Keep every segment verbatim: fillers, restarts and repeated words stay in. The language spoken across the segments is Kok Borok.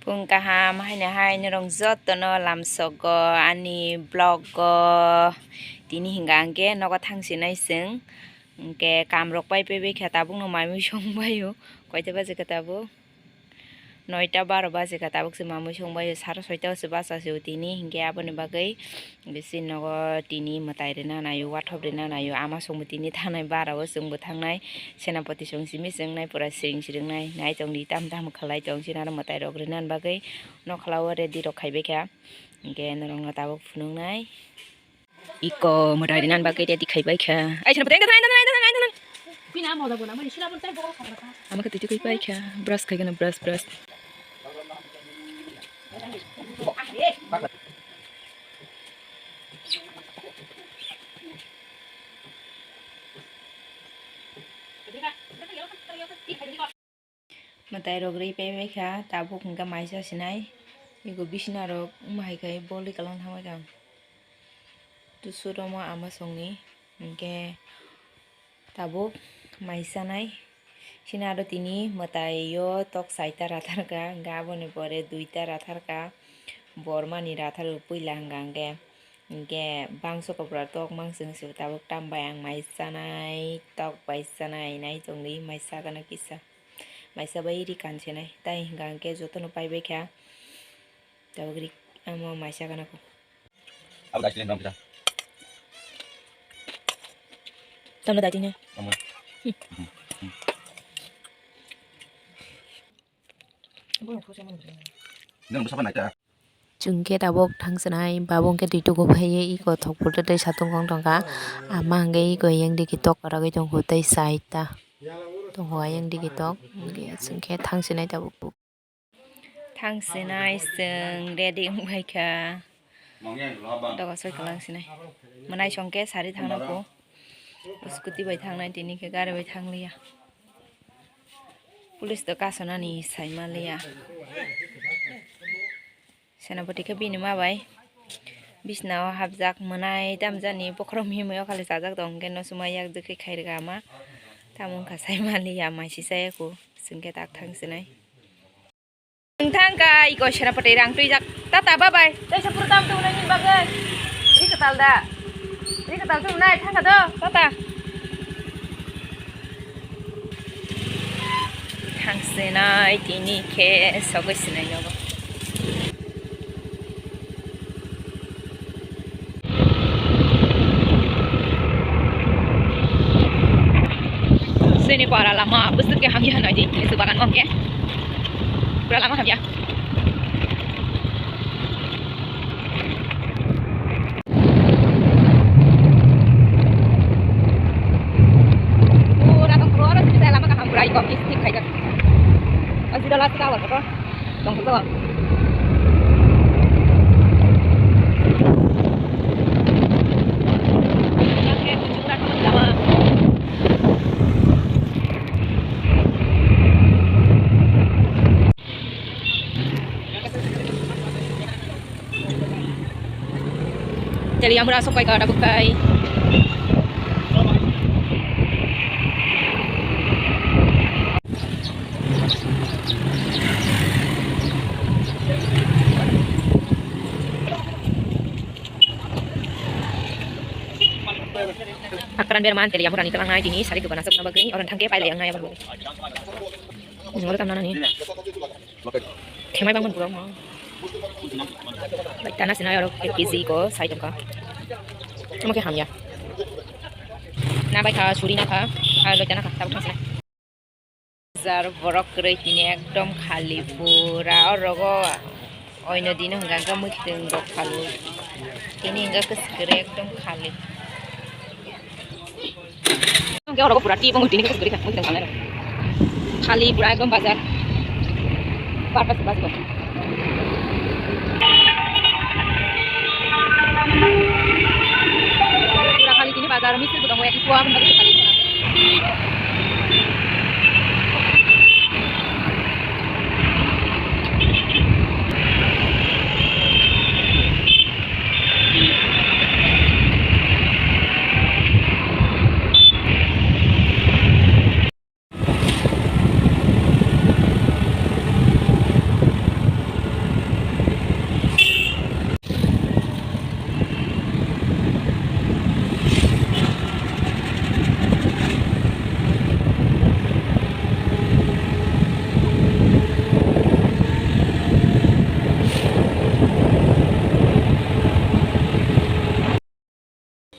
Pung kaham haino hai norok jotono lamsogo ani vlog o. Tini hinga hingke nogo thangsinai chwng, hingke kam rok pai paibai kha, tabuk no mai mui song bai o, koita baje kha tabuk? Noita baro baje kha, tabuk se mamui song bai o, sara soita o se bacha se o tini, hingke aboni bagwi bisi nogo tini mwtai rina naio, wathop rina naio, ama songbo tini thangnai bara o chwngbo thangnai, senapati song simi chwngnai pura siring siringnai, nai tongdi tam tam khalai tong chini aro mwtai rok rina bagwi nokhola o ready rok khaibai kha, hingke norok no tabuk phunuknai. Iko mwtai rina bagwi ready khaibai kha. Ai, sino puteng, thanai, thanai, thanai, thanai. Ama khe twi twi kaipai kha. Brush khai gana, brush, brush. Mwtai rok rwi paibai kha, tabuk hwnkhe maisa sinai. Ego bisna rok wngma hai khai boli kwlwng thangbai kha. Tusuro mo ama songni hwnkhe tabuk mai chanai. Chini aro tini mwtai o tok chaita rathar kha, hwnkhe aboni pore duita rathar kha, bormani rathar puila hwnkha hwnkhe, hwnkhe bangso kopra tok mang chwng se tabuk tam bai ang mai chanai, tok bai chanai, nai tongdi mai chagana kisa. Maisa bai ri kansenai, tai hwnkha hwnkhe jotono paibai kha. Tabuk ri amo maisa gana ko. Abo dai sini dong kita. Tamno dai tini. Amo. Nang bwsa pa naita. Chwng khe tabuk thangsinai, babung khe twi tugu phaiwi iko thok photo tei satung kong tongkha. Ama hwnkhe iko yang digi tok kwrwgwi tongkho tei chai ta tongkho ayang digi tok. Hwnkhe chwng khe thangsinai tabuk. Thangsinai chwng ready wngbai kha. Doga soi kwlang sinai. Mwnai song khe sari thangna ko. Scooty bai thangnai tini khe gari bai thangliya. Police to kasonani saimaliya. Senapati khe bini ma bai bisnao hapjak, mwnai tamjani bokhorok mihimwi o khali chajak tong hwnkhe no chuma yak jwk khe khairwkha ama. Tamo wngkha saimaliya maisisa eko chwngkhe tak thangsinai. Nwng thang kha iko Senapati rang twijak. Tata, bye bye. Tei sa pura tam tu nai bagwi. Ri kwtal da. Ri kwtal tu nai thang kha do. Tata. Thangsinai tini khe sogwi sinai nogo. Sini para lama, bwswk khe hamya nai di, lisu bagan o hwnkhe. Pura lama hamya. Pura tong pura oro sini saya lama kaham pura iko, is thik khaijak. O jira last ka awal ko. Tong ko. Jadi yang merasa kai kada bukai. Akran berman jadi yang merani telang naik ini sari dua belas sebab ini orang tangke pai yang naik. Ini orang tanah ni. Khemai bangmani borok no. Bai tana sinai oro ek kg ko sai tongkha. Omo khe hamya. Na bai kha suri na kha. Ar bai tana kha tabuk thang sinai. Jar borok kwrwi tini ekdom khali pura orogo. Oino dino hwnkha hwnkhe mwkhitwng rok khali. Tini hwnkha kwchwrwk ekdom khali. Hwnkhe oro pura twi bongwi tini khe kwrwi kha, mwkhitwng tangnai rok. Khali pura ekdom bazar. Bar ta se baji kha. Pura khali tini bazar, misil bo tongo, ekis bo aboni bagwi se khali.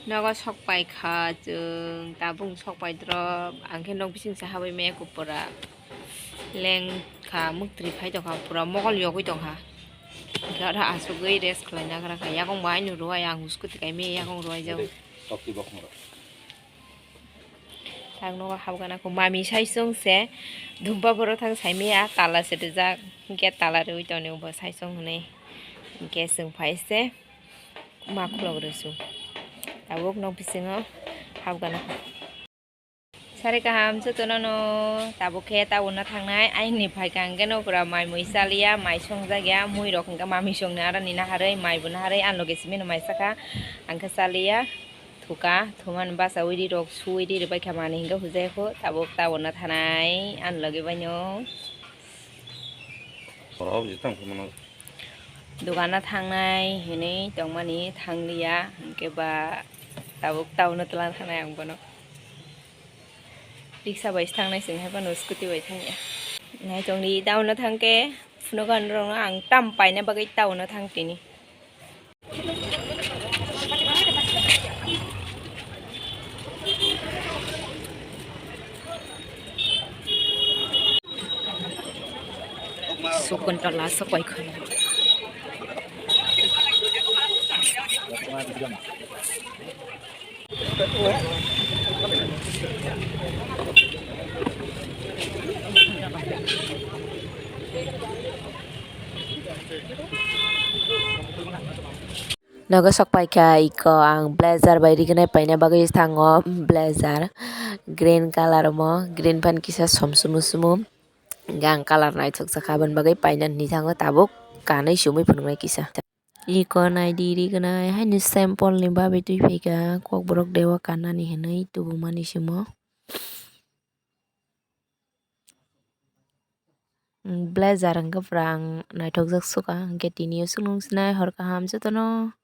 Nogo sok pai kha chwng, tabuk sok pai drop, ang khe nok bising se habwi maya kupura leng kha, muktri phai tong kha, pura mokol yogwi tong kha. Hwnkhe oro achugwi rest khlai nagra kha, yakung bo aino rwai, ang scooty kai maya yakung rwai jago. Tok twi bokong rok. Ang nogo habgana kho mami saisong se, dumpa borok thang saimaya tala se rijak, hwnkhe tala rwui tonwi bo saisong hwnwi, hwnkhe chwng phai se. Ma khulok rw su. Tabuk nok bisingo habgana. Sari kaham jotono no tabuk khe tabuk no thangnai. Aini phaikha hwnkhe no pura mai mui chaliya, mai songjak ya, mui rok hwnkhe mami songni aro ni naharwi, mai bo naharwi, ang loge simi no mai saka, ang khe chaliya, thuka, thumani bachaui ri rok suui ri rwbaikha mani hwnkhe hujai kho, tabuk tabuk no thanai, ang loge bai no. Dogano thangnai hinwi tongmani thangliya, hwnkhe ba tabuk town-o twlang thangnai ang bono. Riksa bai se thangnai chwng hai phano scooty bai thangya. Naitongdi town-o thangkhe phunukgo norokno ang tam paina bagwi town-o thang tini. Sukun tola sopai khwna. Nogo sok paikha iko ang blazer bai rignai paina bagwi thango, blazer green colour omo, green pant kisa som sumu sumu, hwnkhe ang colour naithok jakha aboni bagwi paina hinwi thango, tabuk kanwi sumwi phunuknai kisa. Iko naidi rignai haino sample ni bagwi twi phaikha, kokborok dewa kanani hinwi tubumani simo. Blazer hwnkhe pura ang naithokjak sukha, hwnkhe tini o chwng nung sinai hor kaham jotono.